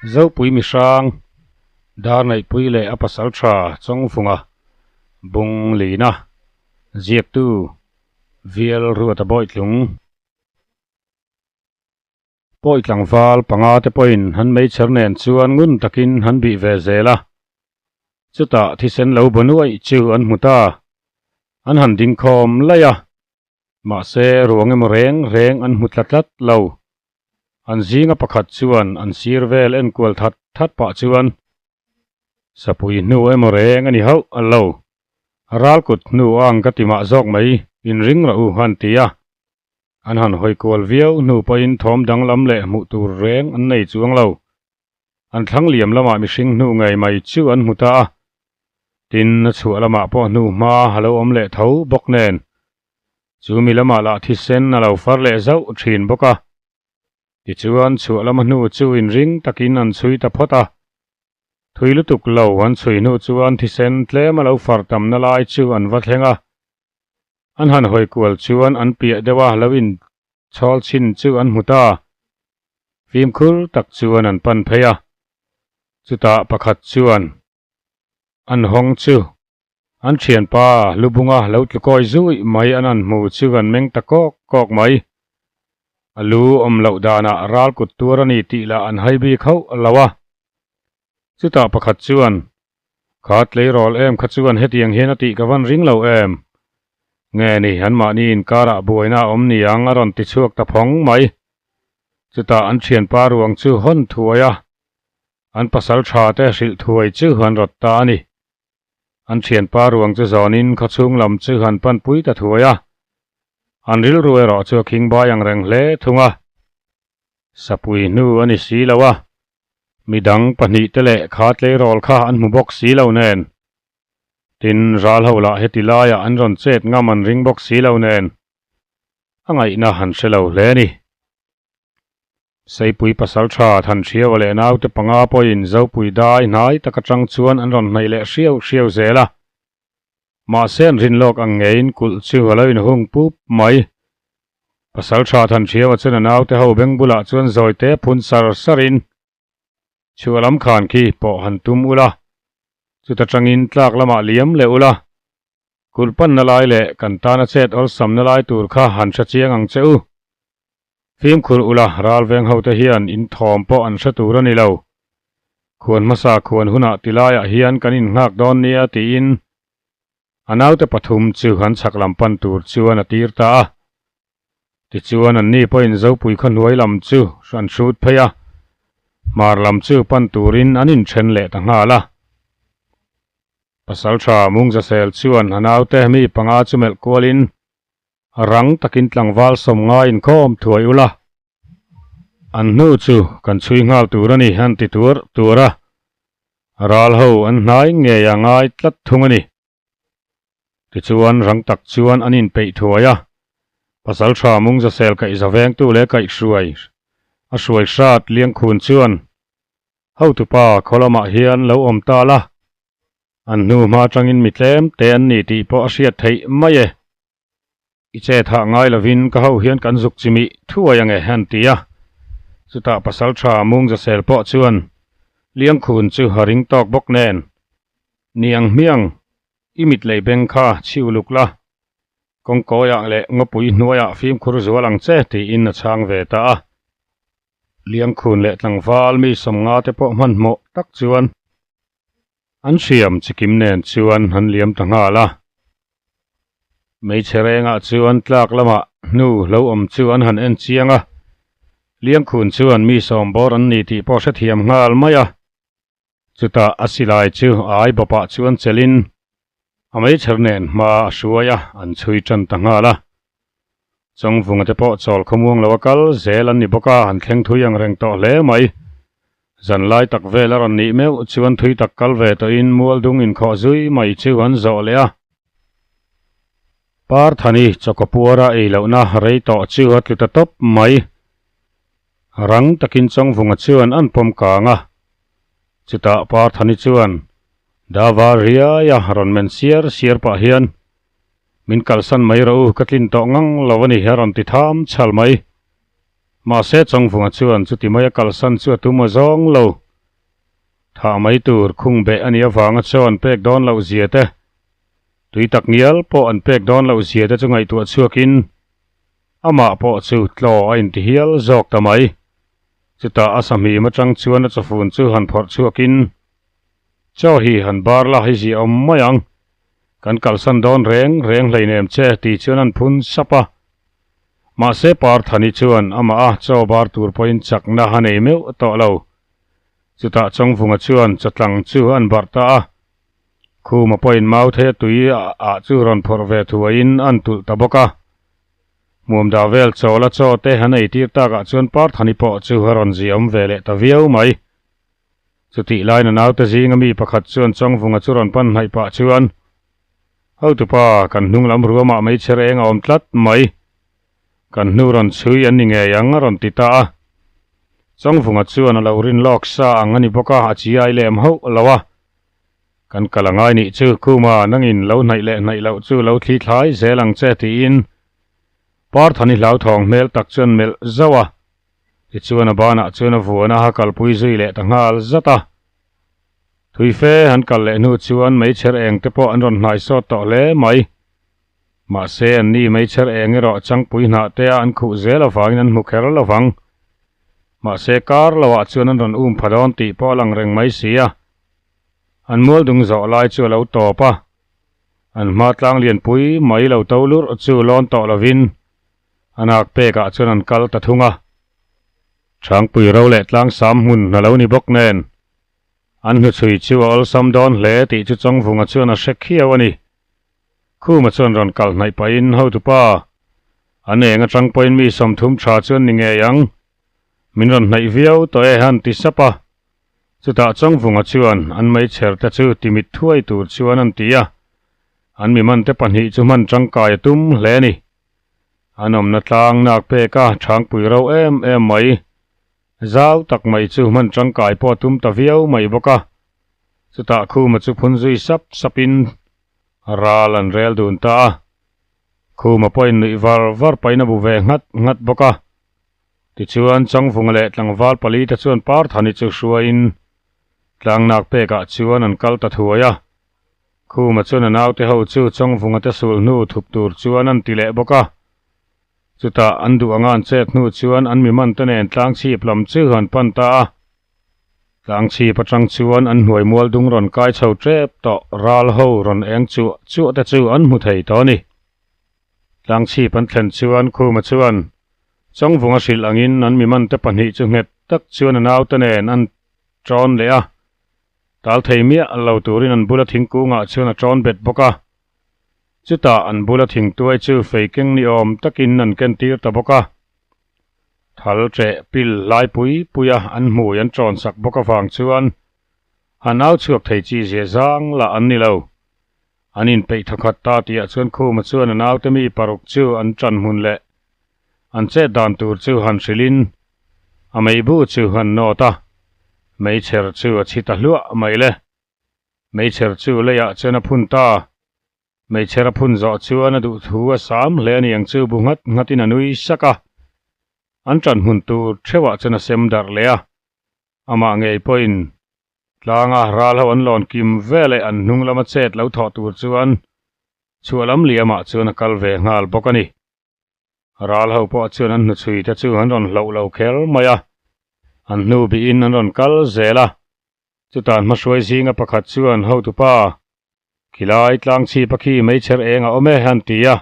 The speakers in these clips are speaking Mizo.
Zopui mihrang, Darneihpui leh a pasal tha Chawngvunga bung lina ziaktu Vial Ruata Bawitlung. Pawi tlangval panga te pawhin han meichher nen chuan ngun takin han bih ve zel a. Chutah thisen lo bu nuaih chu an hmu ta. An han dingkhawm laih a. Mahse ruang emaw reng reng an hmu tla tlat lo. An zinga pakhat chuan an sir vel enkual that that pah chuan Sapui hnu emaw reng a ni hauh a lo. Ralkut hnu a ang ka ti mah zawk mai, inring rawh u han ti a. An han hawi kual viau hnu pawhin thawm danglam leh hmuh tur reng an nei chuang lo. An thlang liam lamah mihring hnu ngei mai chu an hmu ta a. Tin, a chhuah lamah pawh hnu hma a lo awm leh tho bawk nen. Chu mi lamah lah thisen a lo far leh zauh thin bawk a. Tichuan, chhuah lama hnu chu inring takin an chhui ta phawt a. Thui lutuk lo an chhui hnu chuan thisen tlem a lo far tamna lai chu an va thleng a. An han hawi kual chuan an piah deuh a lo in chhawl chhin chu an hmu ta. Fimkhur tak chuan an pan phei a. Chutah pakhat chuan an hawng chu an thianpa lubunga lo tlukawi zui mai an han hmu chu an meng ta kawk kawk mai. A lu awm loh danah ral kut tuar a ni tih lah an hai bik hauh lo a. Chutah pakhat chuan, Kha tleirawl em kha chuan hetiang hian a tih ka van ring lo em? Nge ni, anmahni inkarah buaina a awm niang a rawn ti chhuak ta phawng mai. Chutah an thianpa ruang chu hawn thuai a, an pasal tha te hrilh thuai chu an rawt ta a ni. An thianpa ruang chu zawnin khawchhung lam chu han panpui ta thuai a, an rilru erawh chu a khingbai ang reng hle thung a. Sapui hnu a ni si lo a, midang pahnih te leh kha tleirawl kha an hmu bawk si lo nen. Tin, ral ho lah heti laiah an rawn chet ngam an ring bawk si lo nen, a ngaihna han hre lo hle a ni. Seipui pasal tha Thanhriaua leh naute panga pawhin Zopui dai hnai tak atang chuan an rawn hnaih leh hriau hriau zel a. Mahse an rin lawk ang ngeiin kulh chu a lo inhung pup mai. Pasal tha Thanhriaua chuan a naute ho beng bulah chuan zawite phun sar sarin, Chhuah lam khan khi pawh han tum ula, chuta tangin tlak lamah liam leh ula, kulh panna lai leh kan tana chet awlsamna lai tur kha han hre chiang ang che u. Fimkhur ula ral veng hote hian in thawm pawh an hre tur a ni lo. Khuan hmasa khuan hunah ti laiah hian kan innghak dawn nia tiin a naute pathum chu an chhak lam pan tur chuan a tir ta a. Tichuan anni pawhin Zopui khaw hnuai lam chu an hrut phei a, hmar lam chu pan turin an inthen leh ta nghal a. Pasaltha Mungzasel chuan a naute mi panga chu melh kualin Rang takin tlangval sawm ngai inkhawm thuai ula, an hnu chu kan chhui nghal tur a ni an ti tuar tuar a, ral ho an hnai ngei a ngai tlat thung a ni. Tichuan rang tak chuan an inpeih thuai a, Pasaltha Mungzasel kaih zavengtu leh kaihhruai a hruai hrat Liangkhun chuan Hotupa khaw lamah hian lo awm ta la, an hnu hma atangin mi tlem te an ni tih pawh a hriat theih mai e. I che thah ngai lovin ka ho hian kan zuk chimih thuai ange an ti a. Chutah pasal tha Mungzasel pawh chuan Liangkhun chu a ring tawk bawk nen, Niang hmiang, i mit lei beng kha chhiu luk la, kawngkawiah leh ngawpui hnuaiah fimkhur zual ang che tiin a chhang ve ta a. Liangkhun leh tlangval mi sawmnga te pawh hmanhmawh tak chuan An hriam chikim nen chuan an liam ta nghal a. Hmeichhe rengah chuan tlak lamah hnu lo awm chu an han en chiang a. Liangkhun chuan mi sawm bawr an ni tih pawh hrethiam nghal mai a. Chutah a silai chu a ai bawpah chuan chelhin a meichher nen hma a hruai a, an chhui tan ta nghal a. Chawngvunga te pawh chawl khawmuang lo a kal zel an ni bawk a, an thleng thui ang reng tawh hle mai. Zan lai tak vel a rawn nih meuh chuan thui tak kal ve tawhin mual dung inkhawh zui mai chu an zawh leh a. Parthani chawkapuara ei lohna rei tawh chu a tlu ta tawp mai. Rang takin Chawngvunga chuan an pawm kang a. Chutah Parthani chuan Dava riaia rawn men siar siar pah hian, Min kalsan mai rawh u, ka tlin tawh ngang lo a ni, a rawn ti tham chhal mai. Mahse Chawngvunga chuan chuti maia kalsan chu a tum a zawng lo. Thah mai tur khung beh a nih avanga chaw an pek dawn loh zia te, tui tak ngial pawh an pek dawn loh zia te chu ngaihtuah chhuakin amah pawh chu tlaw a inti hial zawk ta mai. Chutah a sahmim atang chuan a chawfun chu han phawrh chhuakin, Chaw hi han bar la hei zia awm mai ang, kan kalsan dawn reng reng hleinem che ti chuan an phun sap a. Mahse Parthani chuan amah a chaw bar tur pawhin chakna a nei meuh tawh lo. Chutah Chawngvunga chuan chawtlang chu an barh ta a, Khuma pawhin Mautheia tui ah chu rawn phawrh ve thuaiin an tulh ta bawk a. Hmuamdah vel chawla chaw te an ei tir takah chuan Parthani pawh chu a rawn ziaawm ve leh ta viau mai. Chutih lain a naute zinga mi pakhat chuan Chawngvunga chu rawn pan hnaih pah chuan, Hotupa, kan hnung lam ruamah meichher eng a awm tlat mai. Kan hnu rawn chhui an ni ngei ang a rawn ti ta a. Chawngvunga chuan a lo rin lawk sa ang a ni bawk a, a chiai lem hauh lo a. Kan kal a ngai nih chu, Khuma nangin lo hnaih leh hnaih loh chu lo thli thlai zel ang che tiin Parthani hlauthawng hmel tak chuan melh zauh a. Tichuan a banah chuan a vuan a, a kalpui zui leh ta nghal zat a. Thui fe an kal leh hnu chuan meichher eng te pawh an rawn hnai sawt tawh hle mai. Mahse, an ni meichher eng erawh changpui hnah te a an khuh zel avangin an hmu kher lo vang. Mahse, kar loah chuan an rawn um pha dawn tih pawh a lang reng mai si a. An mual dung zawh lai chu a lo tawp a. An hma tlang lianpui mai lo to lurh chu lawn tawh lovin a nak pekah chuan an kal ta thung a. Changpui ro leh tlang sam hmun a lo ni bawk nen an hnuchhui chu a awlsam dawn hle tih chu Chawngvunga chuan a hre khiau a ni. Khuma chuan rawn kal hnaih pahin, Hotupa, an eng atang pawhin mi 30 tha chuan ni ngei ang. Min rawn hnaih viau tawh e, han ti sap a. Chutah Chawngvunga chuan an meichher te chu timit thuai tur chuan an ti a. An mi mante pahnih chu hman tangkai a tum hle a ni. An awmna tlang nak pek a, changpui ro em em mai. Zau tak mai chu hman tangkai pawh a tum ta viau mai bawk a. Chutah Khuma chu phun zui sap sapin Ral an rel dun ta a, Khuma pawhin nuih var var pahin a bu ve nghat nghat bawk a. Tichuan, Changvunga leh tlangval pali te chuan Parthani chu hruaiin tlangnak pekah chuan an kal ta thuai a. Khuma chuan a naute ho chu Changvunga te sul hnu thup tur chuan an ti leh bawk a. Chutah an duh anga an chet hnu chuan an mi man te nen tlangchhip lam chu an pan ta a. Tlangchhip atang chuan an hnuai mual dung rawn kai chho tep tawh ral ho rawn eng chuah chuah te chu an hmu thei tawh a ni. Tlangchhip an thlen chuan Khuma chuan Chawngvunga hrilh angin an mi man te pahnih chu nghet tak chuan a naute nen an tawn leh a, tal thei miah lo turin an bula thingkungah chuan a tawn bet bawk a. Chutah an bula thingtuai chu fei keng ni awm takin an ken tir ta bawk a. Thal ṭeh pil lai pui pui a an hmui an ṭawn sak bawk avang chuan an au chhuak thei chi zia zang lah an ni lo. An inpeih thawkhat ta tihah chuan Khuma chuan a naute mi paruk chu an ṭan hmun leh an chet dan tur chu han hrilhin a meibu chu an nawt a, meichher chu a chhi ta hluah mai le. Meichher chu leiah chuan a phun ta. Hmeichher a phun zawh chuan a duh thu a sam hle a ni ang chu bu nghat nghatin a nui sak a. An ṭan hmun tur theuhah chuan a sem darh leh a. Amah ngei pawhin tlanga ral ho an lawn kim veleh an hnung lama chet lo thawh tur chuan chhuah lam liamah chuan a kal ve nghal bawk a ni. Ral ho pawh chuan an hnuchhui te chu an rawn hloh lo kher mai a. An hnu bihin an rawn kal zel a. Chutah hmahruai zinga pakhat chuan hotupa Khilai tlang chhip a khi meichher eng a awm e an ti a.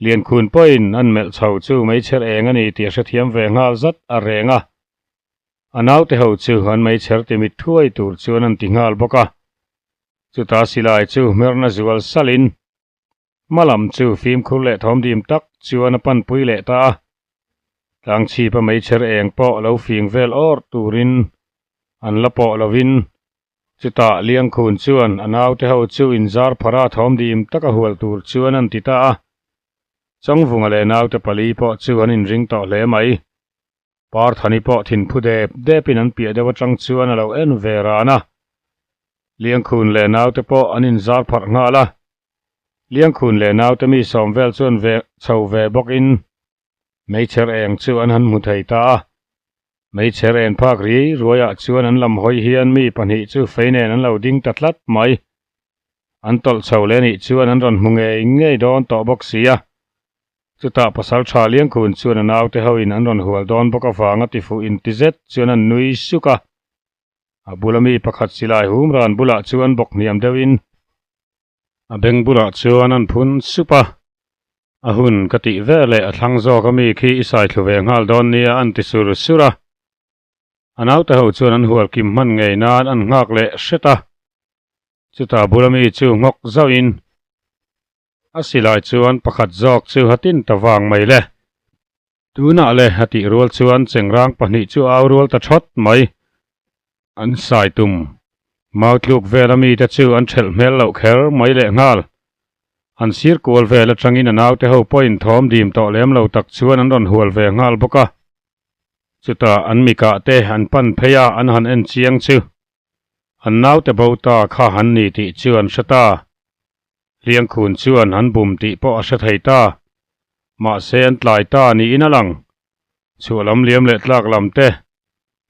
Liankhun pawhin an melh chho chu meichher eng a ni tih a hrethiam ve nghal zat a reng a. A naute ho chu an meichher timit thuai tur chuan an ti nghal bawk a. Chuta silai chu hmerna zual salin hma lam chu fimkhur leh thawmdim tak chuan a panpui leh ta a. Tlang chhip a meichher eng pawh lo fing vel awrh turin an la pawh lovin Chutah Liangkhun chuan a naute ho chu inzar phara thawm dim taka hual tur chuan an ti ta a. Chawngvunga leh naute pali pawh chu an inring tawh hle mai. Parthani pawh thinphu dep depin an piah deuh atang chuan a lo en ve ran a. Liangkhun leh naute pawh an inzar pharh nghal a. Liangkhun leh naute mi sawm vel chuan ve chho ve bawkin meichher eng chu an han hmu thei ta a. Hmeichhe ren phak ri ruaiah chuan an lam hawi hian mi pahnih chu fei nen an lo ding ta tlat mai. An tawlh chho leh anih chuan an rawn hmu ngei ngei dawn tawh bawk si a. Chutah pasal tha Liangkhun chuan a naute hoin an rawn hual dawn bawk avanga tifuh inti zet chuan an nui suk a. A bula mi pakhat silai hum ran bulah chuan bawk hniam deuhin A beng bulah chuan an phun sup a, A hun ka tih ve leh a thlang zawk a mi khi i sai thlu ve nghal dawn nia an ti sur sur a. A naute ho chuan an hual kim hman ngei nan an nghak leh hret a. Chutah bula mi chu nghawk zauhin a silai chuan pakhat zawk chu a tin ta vang mai le. Tunah le a tih rual chuan chengrang pahnih chu a au rual ta thawt mai. An sai tum. Mau tluk vela mite chu an thelh hmel loh kher mai leh nghal. An sir kual vel atangin a naute ho pawhin thawm dim tawh lem lo tak chuan an rawn hual ve nghal bawk a. Chutah an mikah te an pan phei a an han en chiang chu. An naute bo ta kha an ni tih chu an hre ta. Hliangkhun chuan an bum tih pawh a hre thei ta. Mahse an tlai ta niin a lang. Chhuah lam liam leh tlak lam te.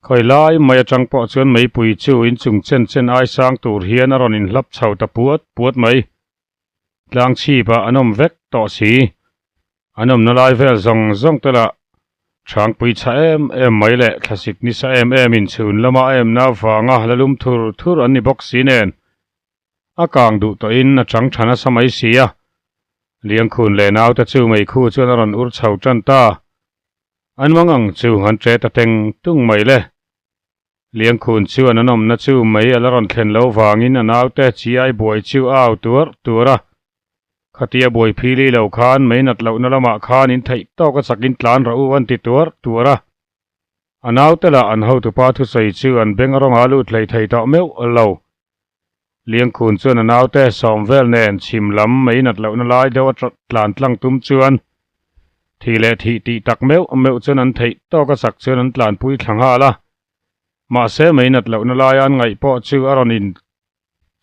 Khawi lai mai atang pawh chuan meipui chu inchung chen chen ai sang tur hian a rawn inhlap chho ta puat puat mai. Tlang chhip ah an awm vek tawh si. An awmna lai vel zawng zawng te lah Changpui chha em em mai leh thlasik nisa em em in chhun lama a emna avanga la lum thur thur an ni bawk si nen. A kang duh tawhin a chang tha nasa mai si a, Liangkhun leh naute chu meikhu chuan a rawn ur chho tan ta. An mang ang chu an che ta teng tung mai le. Liangkhun chuan an awmna chu mei a la rawn thlen lo vangin a naute chi ai buai chu a au tuar tuar a. Khatia buai phili lo khan mei nat lohna lamah khan in theih tawk a chakin tlan rawh u an ti tuar tuar a. A naute lah an hotupa thusawi chu an beng a rawnga lut hlei thei tawh meuh lo. Liangkhun chuan a naute sawm vel nen chhim lam mei nat lohna lai deuh a tlan tlang tum chuan thih leh thih tih tak meuh meuh chuan an theih tawk a chak chuan an tlanpui thla nghal a. Mahse mei nat lohna laia an ngaih pawh chu a rawn in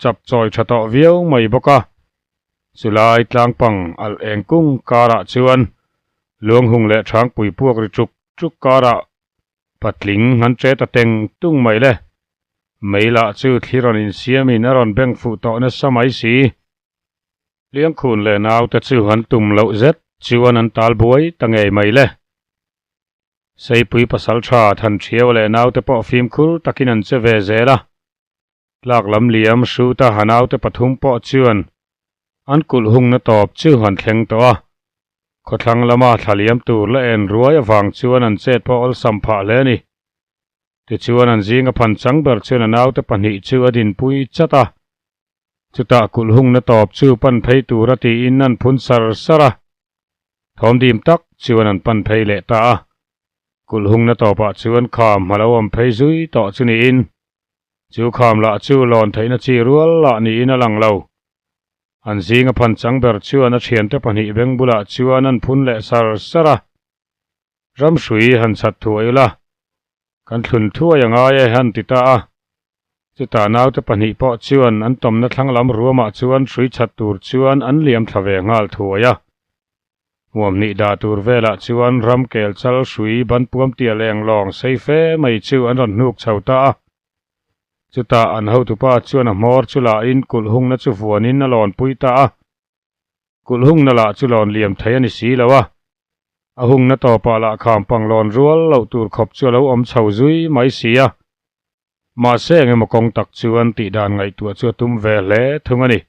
chap chawi tha tawh viau mai bawk a. Chulai tlangpang alh eng kung karah chuan luanghung leh thangpui puak ri chuk chuk karah Patling an che ta teng tung mai le. Mei lah chu thli rawn insiamin a rawn beng fuh tawh nasa mai si. Liangkhun leh naute chu an tum loh zet chuan an tal buai ta ngei mai le. Seipui pasal tha Thanṭhiau leh naute pawh fimkhur takin an che ve zel a. Tlak lam liam hruta ha naute pathum pawh chuan an kulh hungna tawp chu an thleng tawh a. Khawthlang lama thla liam tur la en ruai avang chuan an chet pawh awlsam phah hle a ni. Tichuan an zinga phan chang ber chuan a naute pahnih chu a dinpui chat a. Chutah kulh hungna tawp chu pan phei tura tiin an phun sar sar a. Thawmdim tak chuan an pan phei leh ta a. Kulh hungna tawpah chuan kham a lo awm phei zui tawh chu niin Chu kham lah chu lawn theihna chi rual lah niin a lang lo. An zinga phan chang ber chuan a thiante pahnih beng bulah chuan an phun leh sar sar a. Ramhrui han chhat thuai ula, kan thlun thuai a ngai e han ti ta a. Chutah naute pahnih pawh chuan an tawmna thlang lam ruamah chuan hrui chhat tur chuan an liam thla ve nghal thuai a. Hmuamhnih dah tur velah chuan ram kel chal hrui banpuam tial eng lawng sei fe mai chu an rawn hnuk chho ta a. Chutah an hotupa chuan a hmawr chu lahin kulh hungna chu vuanin a lawnpui ta a. Kulh hungna lah chu lawn liam thei a ni si lo a. A hungna tawpah lah kham pang lawn rual loh tur khawp chu a lo awm chho zui mai si a. Mahse engemaw kawng tak chuan tihdan ngaihtuah chu a tum ve hle thung a ni.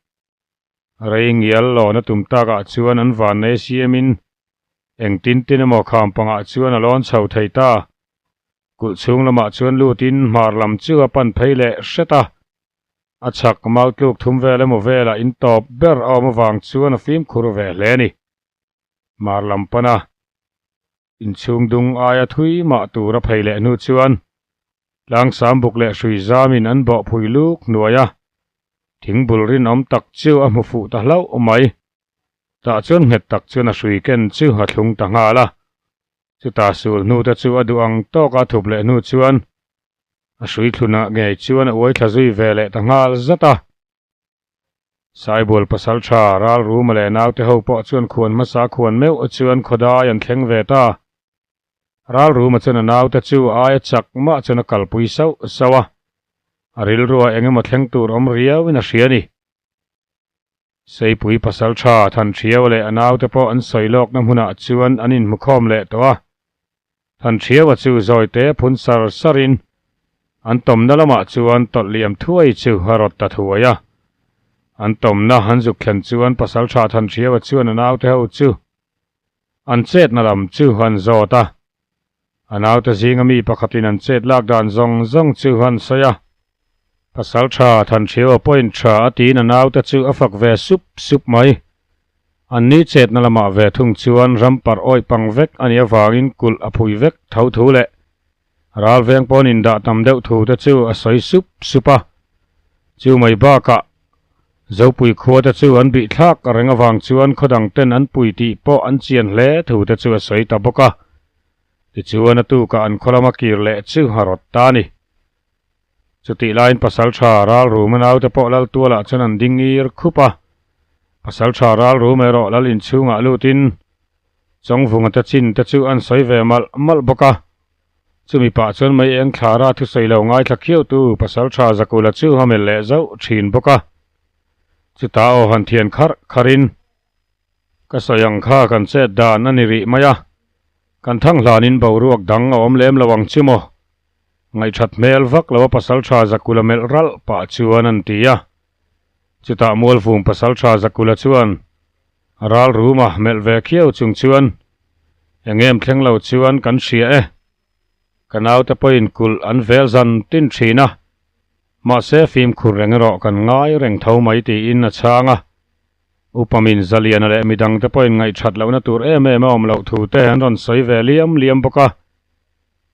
Rei ngial lawn a tum takah chuan an van nei siamin engtin tin emaw kham pangah chuan a lawn chho thei ta. Kulh chhung lamah chuan lutin hmar lam chu a pan phei leh hret a. A chhak mau tluk thum vel emaw velah in tawp ber a awm avang chuan a fimkhur ve hle a ni. Hmar lam pana inchhung dung aia thui mah tur a phei leh hnu chuan tlangsam buk leh hrui zamin an bawh phui luk hnuai a, thing bul rinawm tak chu a hmu fuh ta hlauh mai. Tah chuan nghet tak chuan a hrui ken chu a thlung ta nghal a, chutah sul hnu te chu a duh ang tawka thup leh hnu chuan a hrui thlunah ngei chuan a uai thla zui ve leh ta nghal zat a. Saibual pasal tha ral ruma leh naute ho pawh chuan khuan hmasa khuan meuh chuan khawdai an thleng ve ta. Ralruma chuan a naute chu a aia chak mah chuan a kalpui sauh sauh a, a rilruah eng emaw thleng tur awm riauin a hria a ni. Seipui pasal tha Thanṭhiau leh a naute pawh an sawi lawkna hmunah chuan an inhmukhawm leh tawh a. Thanṭhiaua chu zawite phun sar sarin an tawmna lamah chuan tawlh liam thuai chu a rawt ta thuai a. An tawmna an zuk thlen chuan pasal tha Thanṭhiaua chuan a naute ho chu an chetna lam chu an zawt a. A naute zinga mi pakhatin an chet lak dan zawng zawng chu an sawi a. Pasal tha Thanhriaua pawhin tha a tiin a naute chu a fak ve sup sup mai. An ni chetna lamah ve thung chuan ram parh awih pang vek a nih avangin kulh a phui vek tho thu leh ralveng pawn indah tam deuh thu te chu a sawi sup sup a. Chu mai bakah Zopui khua te chu an bih thlak reng avang chuan khaw dang ten an pui tih pawh an chian hle thu te chu a sawi ta bawk a. Tichuan a tukah an khaw lama kir leh chu a rawt ta a ni. Chutih laiin Pasaltha Ralruma naute pawh lal tualah chuan an ding ngir khup a. Pasaltha Ralruma erawh lal inchhungah lutin Chawngvunga te chin te chu an sawi ve malh malh bawk a. Chumi pah chuan mei eng thlara thusawi lo ngaithla khiautu Pasaltha Zakula chu a melh leh zauh thin bawk a. Chutah aw han thian kharh kharhin, Ka sawi ang kha kan chet dan a ni rih mai a, kan thang hlanin boruak dang a awm lem lo ang chu maw? Ngaihthat hmel vak lo a Pasaltha Zakula melh ralh pah chuan an ti a. Chutah Mualvum Pasaltha Zakula chuan ral ruma melh ve khiau chung chuan, Eng em thleng lo chuan kan hria e. Ka naute pawhin kulh an vel zan tin thin a, mahse fimkhur reng erawh kan ngai reng tho mai tiin a chhang a. Upa min Zaliana leh midangte pawhin ngaihthat lohna tur em em a awm loh thu te an rawn sawi ve liam liam bawk a.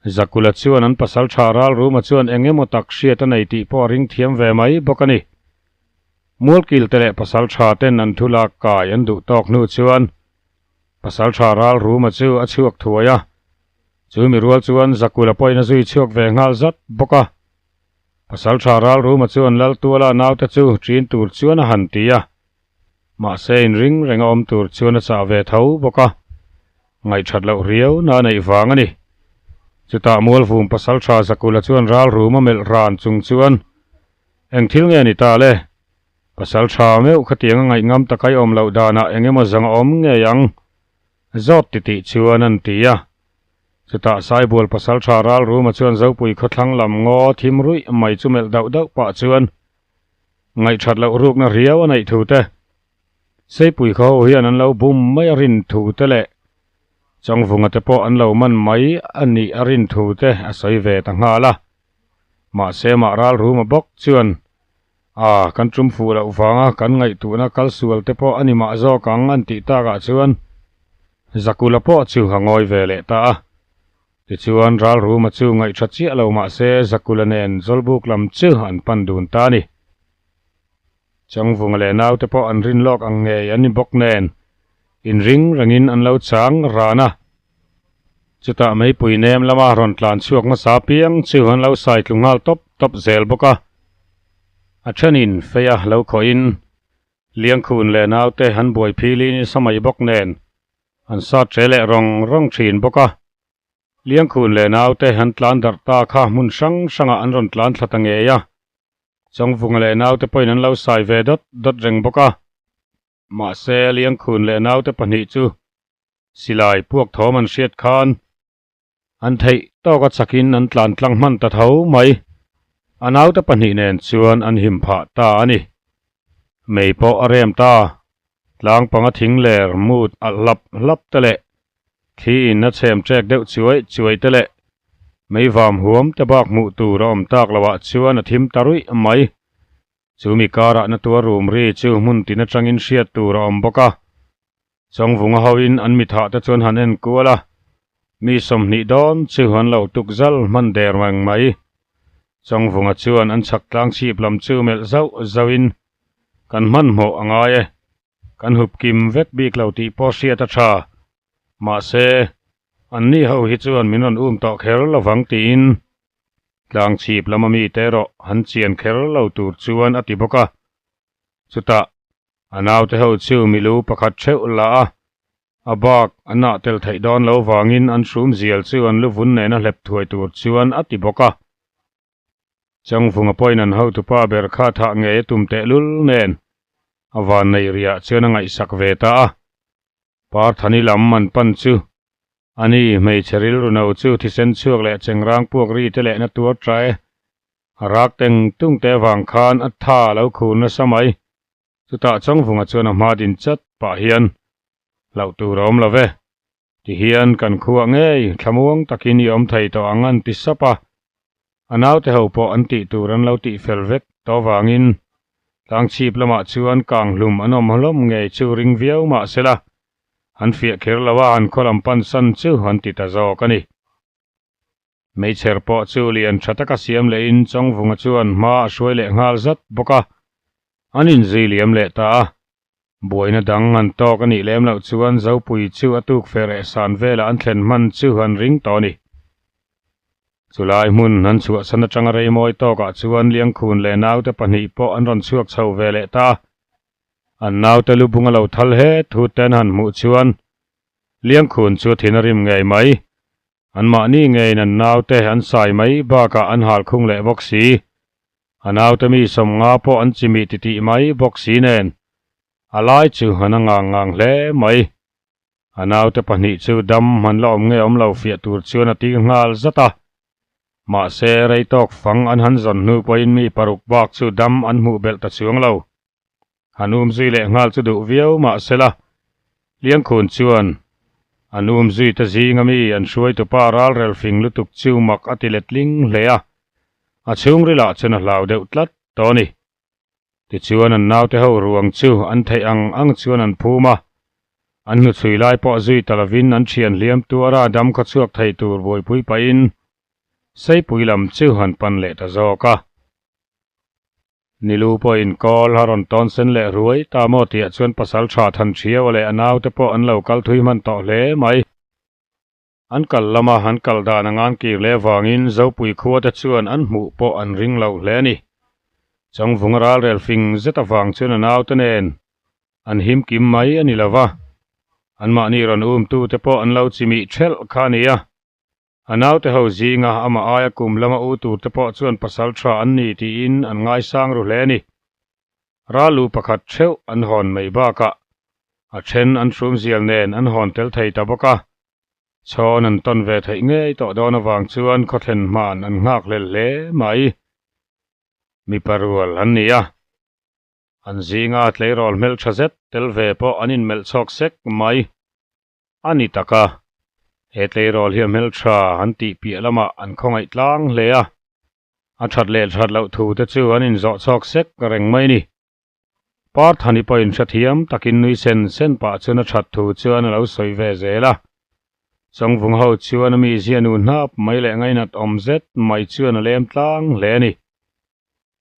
Zakula chuan an pasal tha Ralruma chuan eng emaw tak hriat a nei tih pawh a ring thiam ve mai bawk a ni. Mualkilte leh pasal tha ten an thu lak kai an duh tawk hnu chuan pasal tha Ralruma chu a chhuak thuai a. Chu mi rual chuan Zakula pawhin a zui chhuak ve nghal zat bawk a. Pasalṭha Ralruma chuan Laltuala naute chu ṭin tur chuan a han ti a, mahse inring reng a awm tur chuan a chah ve tho bawk a, ngaihṭhat loh riau na a neih vang a ni. Chutah Mualvum Pasalṭha Zakula chuan Ralruma melh ran chung chuan, Eng thil nge ni ta le? Pasalṭha meuh khatiang a ngaih ngam tak a i awm loh danah eng emaw zang a awm ngei ang? Zawt titih chuan an ti a. Chutah Saibual pasalṭha Ralruma chuan Zopui khawthlang lam ngaw thim ruih mai chu melh dauh dauh pah chuan ngaihṭhat loh rukna riau a neih thu te, Seipui khaw ho hian an lo bum mai a rin thu te leh Chawngvunga te pawh an lo man mai a nih a rin thu te a sawi ve ta nghal a. Mahse mah Ralruma bawk chuan A, kan tum fuh loh vanga kan ngaihtuhna kal sual te pawh a ni mah zawk ang an tih takah chuan Zakula pawh chu a ngawi ve leh ta a. Tichuan Ralruma chu ngaihṭha chiah lo mah se Zakula nen Zawlbuk lam chu an pan dun ta a ni. Changvunga leh naute pawh an rin lawk ang ngei an ni bawk nen inring rengin an lo chang ran a. Chutah meipui nem lama rawn tlan chhuak hmasa piang chu an lo sai tlu nghal tawp tawp zel bawk a. A thenin feia lo khawhin Liangkhun leh naute an buai philin i sa mai bawk nen an sat che leh rawng rawng thin bawk a. Liangkhun leh naute an tlan darh ta kha hmun hrang hrangah an rawn tlan thla ta ngei a. Chawngvunga leh naute pawhin an lo sai ve dawt dawt reng bawk a. Mahse Liangkhun leh naute pahnih chu Silai puak thawm an hriat khan an theih tawk a chakin an tlan tlang hman ta tho mai. A naute pahnih nen chuan an him phah ta a ni. Mei pawh a rem ta. Tlang panga thing ler mut alh hlap hlap te leh thli in a chhem ṭek deuh chuai chuai te leh mei vam huam te bak hmuh tur a awm tak loh ah chuan a thim ta ruih mai. Chumi karah na tuar rum ri chu hmun tin atangin hriat tur a awm bawk a. Chawngvunga hoin an mithah te chuan han en kual a, mi 20 dawn chu an lo tuk zal hman der reng mai. Chawngvunga chuan an chhak tlang chhip lam chu melh zauh zauhin, Kan hmanhmawh a ngai e, kan hup kim vek bik lo tih pawh hriat a tha. Mahse, anni ho hi chuan min rawn um tawh kher lovang tiin tlang chhip lama mite erawh han chian kher lo tur chuan a ti bawk a. Chutah, a naute ho chu milu pakhat theuh la a, A bak an ah tel theih dawn lo vangin an hrum zial chu an lu vun nena hlep thuai tur chuan a ti bawk a. Changvunga pawhin an hotupa ber kha thah ngei a tum tehlul nen a van nei riah chuan a ngaihsak ve ta a. Parthani lam an pan chu a ni, hmeichhe rilru no chu thisen chhuak leh chengrang puak ri te lehna tuar ṭai a rak teng tung te avang khan a tha a lo khur nasa mai. Chutah Changvunga chuan a hma din chat pah hian, Hlauh tur a awm lo ve, tihian kan khuah ngei thlamuang takin i awm thei tawh ang an ti sap a. A naute ho pawh an tih tur an lo tih fel vek tawh avangin tlangchhip lamah chuan kang hlum an awm hlawm ngei chu ring viau mah sela, an fiah kher lo a, an khaw lam pansan chu an ti ta zawk a ni. Meichher pawh chu lian tha taka siam lehin Chawngvunga chuan hma a hruai leh nghal zat bawk a, an inzui liam leh ta a. Buaina dang an tawk a nih lem loh chuan Zopui chu a tuk fe reh san velah an thlen hman chu an ring tawh a ni. Chulai hmun an chhuahsan atanga reimawi tawkah chuan Liangkhun leh naute pahnih pawh an rawn chhuak chho ve leh ta a. An naute lu bunga lo thal het hut te an han hmuh chuan Liangkhun chu a thin a rim ngei mai. Anmahni ngeiin an naute an sai mai bakah an hal khung leh bawk si. A naute mi sawmnga pawh an chimih titih mai bawk si nen a lai chu an a ngang ngang hle mai. A naute pahnih chu dam an la awm nge awm lo fiah tur chuan a tir nghal zat a. Mahse rei tawk fang an han zawn hnu pawhin mi paruk bak chu dam an hmuh belh ta chuang lo. An um zui leh nghal chu duh viau mahsela, Liangkhun chuan an um zui ta zinga mi an hruaitupa ralrel fing lutuk chu mak a ti letling hle a, a chhungrilah chuan a hlau deuh tlat tawh a ni. Tichuan an naute ho ruang chu an theih ang ang chuan an phum a, an hnuchhui lai pawh zui ta lovin an thian hliam tuara dam khaw chhuak thei tur buaipui pahin Seipui lam chu an pan leh ta zawk a. Nilu pawhin kawl a rawn tawn sen leh ruai ta maw tihah chuan pasal tha than thiau leh a naute pawh an lo kal thui hman tawh hle mai. An kal lama an kal dan a ngan kir leh avangin Zopui khua te chuan an hmuh pawh an ring lo hle a ni. Changvunga ralrel fing zet avang chuan a naute nen an him kim mai a ni lo va, anmahni rawn umtute pawh an lo chimih thelh kha a ni a. A naute ho zinga amah aia kum lama u turte pawh chuan pasal tha an ni tiin an ngaisang ru hle a ni. Ralu pakhat theuh an hawn mai bakah a then an hrumzial nen an hawn tel thei ta bawk a, chhawn an tawn ve theih ngei tawh dawn avang chuan khawthlen hman an nghak hlel hle mai. Mipa rual an ni a, an zinga tleirawl hmeltha zet tel ve pawh an inmelh chhawk sek mai. A ni tak a, he tleirawl hi a hmeltha an tih piah lamah an khawngaih tlang hle a, a that leh that loh thu te chu an inzawh chhawk sek reng mai a ni. Parthani pawhin hrethiam takin nui sen sen pah chuan a that thu chuan a lo sawi ve zel a, Chawngvung ho chuan a mizia nu hnap mai leh ngainat awm zet mai chuan a lem tlang hle a ni.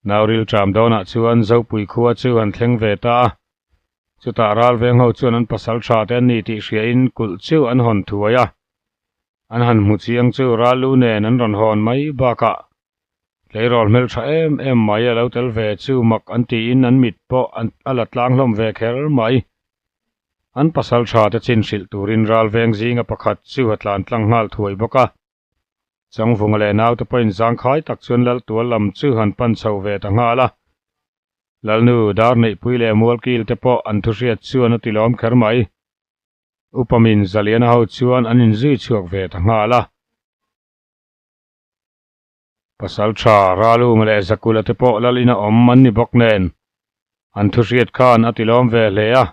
Nauril ṭam dawnah chuan Zopui khua chu an thleng ve ta a, chutah ralveng ho chuan an pasal ṭha te an ni tih hriain kulh chu an hawn thuai a. An han hmu chiang chu Ralu nen an rawn hawn mai bakah tleirawl hmelṭha em em mai a lo tel ve chu mak an tiin an mit pawh a la tlang hlawm ve kher mai. An pasal ṭha te chin hrilh turin ralveng zinga pakhat chu a tlan tlang nghal thuai bawk a. Changvunga leh naute pawhin zangkhai tak chuan Laltual lam chu han pan chho ve ta nghal a. Lalnu, Darneihpui leh Mualkil te pawh an thuhriat chuan a ti lawm kher mai. Upamin Zaliana ho chuan an inzui chhuak ve ta nghal a. Pasal tha, Ralunga leh Zakula te pawh lal ina awm an ni bawk nen an thuhriat khan a ti lawm ve hle a.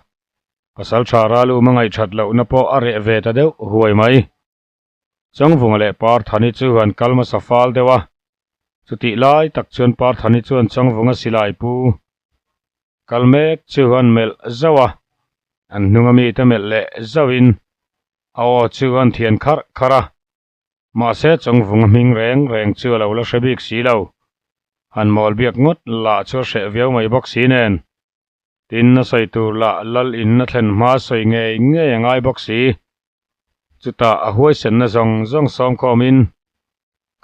Pasal tha Raluma ngaihthat lohna pawh a reh ve ta deuh huai mai. Changvunga leh Parthani chu an kal hmasa fal deuh a, chutih lai tak chuan Parthani chuan Changvunga silai pu kal mek chu an melh zauh a, an hnunga mite melh leh zauhin a aw chu an thian kharh kharh a, mahse Changvunga hming reng reng chu a lo la hre bik si lo, han mawl biak ngawt lah chu a hreh viau mai bawk si nen, tin a sawi tur lah lal in a thlen hma sawi ngei ngei a ngai bawk si. Chutah a huaisenna zawng zawng sawm khawmin,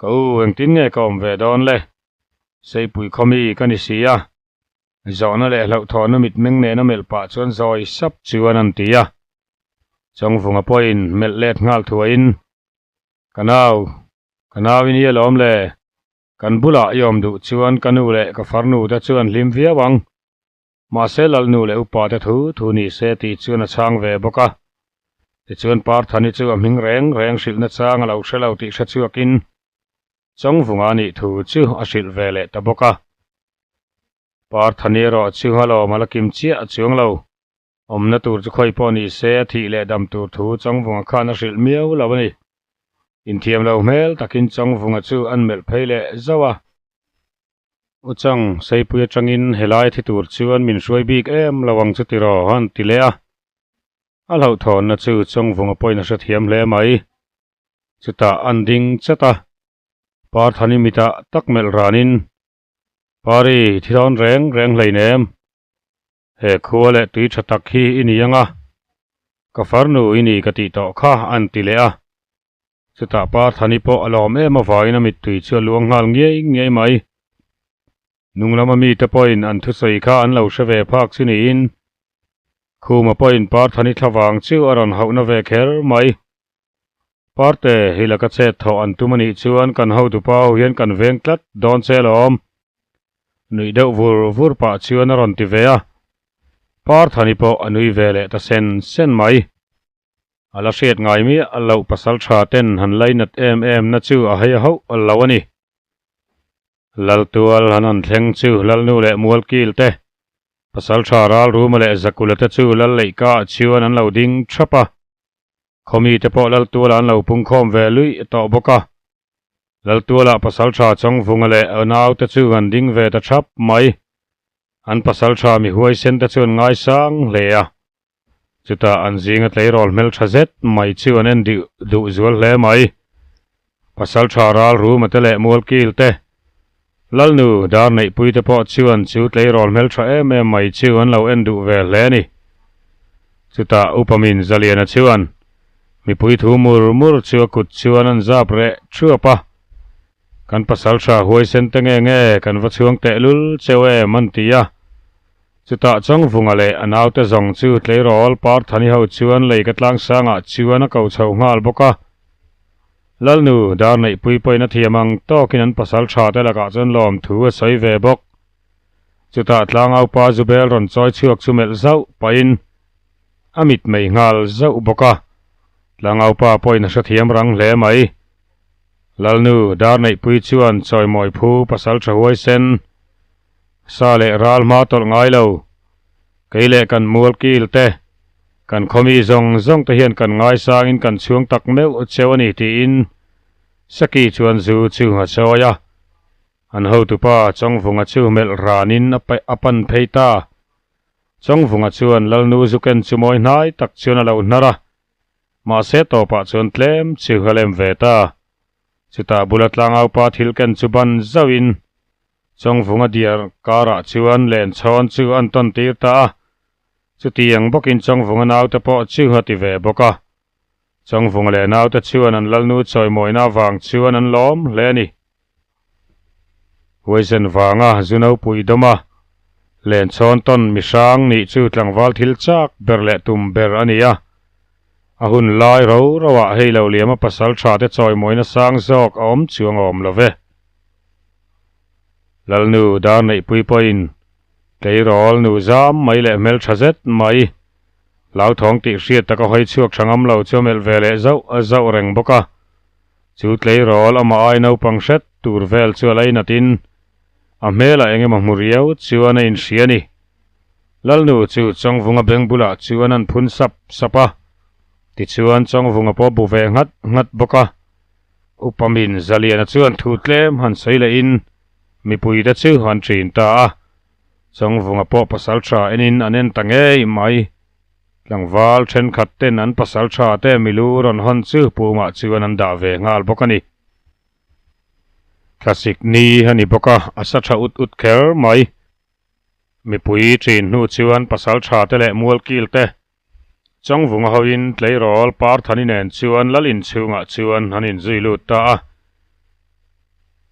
Ka u, engtin nge ka awm ve dawn le? Seipui khawmi ka ni si a. Zawhna leh hlauhthawhna mitmeng nena melh pah chuan zawi sap chuan an ti a. Chawngvunga pawhin melh let nghal thuaiin, Ka nau, ka nau i ni alawm le, kan bulah i awm duh chuan ka nu leh ka farnu te chu an hlim viau ang. Mahse Lalnu leh upa te thu thu ni se tih chuan a chhang ve bawk a. Tichuan Parthani chu a hming reng reng hrilhna chang a lo hre lo tih hre chhuakin Chawngvunga nih thu chu a hrilh ve leh ta bawk a. Parthani erawh chu a lawm a la kim chiah chuang lo. Awmna tur chu khawi pawh ni se a thih leh dam tur thu Chawngvunga khan a hrilh miau lo a ni. Inthiam lo hmel takin Chawngvunga chu an melh phei leh zauh a. U Chang, Seipui atangin helai thi tur chuan min hruai bik em lo ang chu tiraw a han ti leh a. A hlauhthawnna chu Chawngvunga pawhin a hrethiam hle mai. Chutah an ding chat a, Parthani mitah tak melh ranin, Pari, thi dawn reng reng hleinem. He khua leh tui tha tak hi i ni ang a, ka farnu i ni ka tih tawh kha an ti leh a. Chutah Parthani pawh a lawm em avangin a mittui chu a luang nghal ngiai ngiai mai. Nung lama mite pawhin an thusawi kha an lo hre ve phak chu niin Khuma pawhin Parthani thlavang chu a rawn hauhna ve kher mai. Parte, hi laka chet thawh an tum a nih chuan kan hotupa ho hian kan veng tlat dawn che alawm. Nuih deuh vur vur pah chuan a rawn ti ve a. Parthani pawh a nui ve leh ta sen sen mai. A la hriat ngai miah loh pasal tha ten han lainat em em na chu a hei hauh lo a ni. Laltual han han thleng chu Lalnu leh Mualkil te, pasal tha Ralruma leh Zakula te chu Lal leihka ah chuan an lo ding thap a. Khawmi te pawh Laltuala an lo pungkhawm ve luih tawh bawk a. Laltuala pasal tha Chawngvunga leh a naute chu an ding ve ta thap mai. An pasal tha mi huaisen te chu an ngaisang hle a. Chutah an zinga tleirawl hmeltha zet mai chu an en dih duh zual hle mai. Pasal tha ral ruma te leh mualkil te, Lalnu dar neihpui te pawh chuan chu tleirawl hmeltha em em mai chu an lo en duh ve hle a ni. Chutah Upamin Zaliana chuan mipui thu mur mur chu a kut chuan an zap reh thuap a, Kan pasal tha huaisen te nge nge kan va chhuang tehlul cheu em an ti a. Chutah Chawngvunga leh a naute zawng chu tleirawl Parthani ho chuan lei ka tlangsangah chuan a ko chho nghal bawk a. Lalnu dar neihpui pawhin a thiam ang tawkin an pasal tha te lakah chuan lawm thu a sawi ve bawk. Chutah tlangaupa Zubel rawn chawi chhuak chu melh zauh pahin a mit mei nghal zauh bawk a. Tlangaupa pawhin a hrethiam rang hle mai. Lalnu dar neihpui chuan chawimawi phu pasal tha huaisen Sa leh ral hma tawlh ngai lo. Kei leh kan mual kil te, kan khawmi zawng zawng te hian kan ngaisangin kan chhuang tak meuh cheu a ni tiin Saki chuan zu chu a sawi a. An hotupa Chawngvunga chu melh ranin a pan phei ta. Chawngvunga chuan Lalnu Zuken chu mawi hnai tak chuan a lo hnar a, mahse tawpah chuan tlem chu a lem ve ta. Chutah bula tlangaupa thil ken chu ban zauhin Chawngvunga diar karah chuan lenchhawn chu an tawn tir ta a, chutiang bawkin Chawngvunga naute pawh chu a ti ve bawk a. Chawngvunga leh naute chuan an lalnu chawimawina avang chuan an lawm hle a ni. Huaisen vanga zu nopui dawm a, lenchhawn tawn mihrang nih chu tlangval thil chak ber leh tum ber a ni a. A hun lai ro roah hei lo liama pasal tha te chawimawina sang zawk a awm chuang awm lo ve. Lalnu dar neihpui pawhin tleirawl nu zam mai leh hmeltha zet mai hlauthawng tih hriat taka hawi chhuak tha ngam lo chu a melh ve leh zauh zauh reng bawk a. Chu tleirawl amah ai naupang hret tur vel chu a lainatin a hmelah eng emaw hmu riau chuan a inhria a ni. Lalnu chu Chawngvunga beng bulah chuan an phun sap sap a, tichuan Chawngvunga pawh bu ve nghat nghat bawk a. Upa min Zaliana chuan thu tlem han sawi lehin mipuite chu an ṭin ta a, Chawngvunga pawh pasal ṭha enin an en ta ngei mai. Tlangval ṭhenkhat ten an pasal ṭha te milu rawn hawn chu pumah chuan an dah ve nghal bawk a ni. Thlasik ni a ni bawk a, a sa ṭha ut ut kher mai. Mipui ṭin hnu chuan pasal ṭha te leh mualkil te Chawngvunga hoin tleirawl Parthani nen chuan lal inchhungah chuan an inzui lut ta a.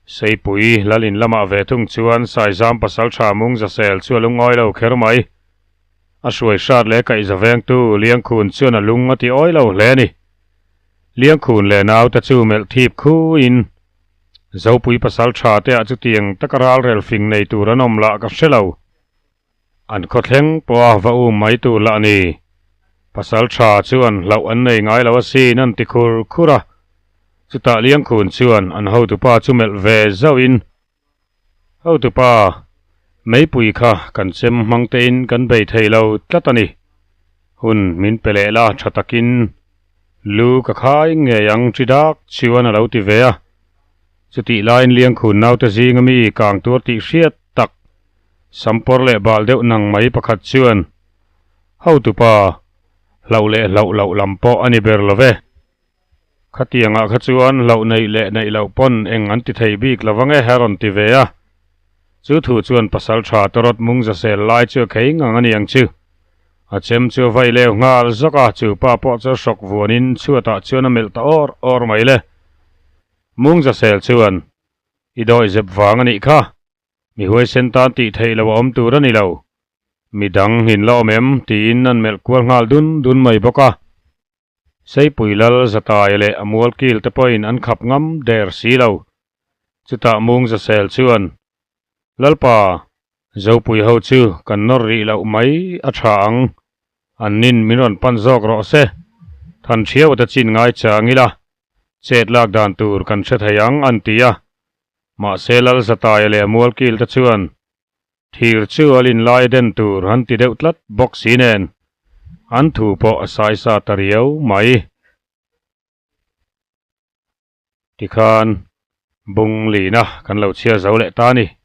Seipui lal in lamah ve thung chuan Saizam pasaltha Mungzasel chu a lungawi lo kher mai. A hruai hrat leh kaihza vengtu Liangkhun chuan a lung a ti awi lo hle a ni. Liangkhun leh naute chu melh thip khuin, Zopui pasal tha te ah chutiang taka ralrel fing nei tur an awm lah ka hre lo. An khawthleng pawha va um mai tur lah a ni. Pasal tha chuan hlauh an nei ngai lo asin an ti khur khur a. Chutah Liangkhun chuan an hotupa chu melh ve zauhin, Hotupa, meipui kha kan chem hmang tein kan bei thei lo tlat a ni. Hun min pe leh la tha takin lu ka khai ngei ang chi dak chuan a lo ti ve a. Chutih laiin Liangkhun naute zinga mi kang tuar tih hriat tak, sampawr leh bal deuh nang mai pakhat chuan, Hotupa, hlauh leh hlauh loh lam pawh a ni ber lo ve. Khatiangah kha chuan hlauh neih leh neih loh pawn eng an ti thei bik lo vang e a rawn ti ve a. Chu thu chuan pasal tha tawrawt mung za sel lai chu a khei ngang a ni ang chu. A chem chu a vai leu nghal zawk a, chu pa pawh chu hrawk vuanin chhuatah chuan a melh ta awr awr mai le. Mung za sel chuan, I dawihzep vang a nih kha. Mi huaisen tan tih theih loh a awm tur a ni lo. Mi dang in la awm em? tiin an melh kual nghal dun dun mai bawk a. Seipui lal Zataia leh a mualkil te pawhin an khap ngam der si lo. Chutah Mung Zasel chuan, Lalpa, Zopui ho chu kan nawr rih loh mai a tha ang, an nin min rawn pan zawk rawh se. Than thiau te chin ngai chang ila, chet lak dan tur kan hre thei ang an ti a. Mahse Lal Zataia leh a mualkil te chuan, Thir chu a lin lai den tur an ti deuh tlat bawk si nen, an thu pawh a saisa ta riau mai. Tikhan bung lina kan lo chhiar zo leh ta a ni.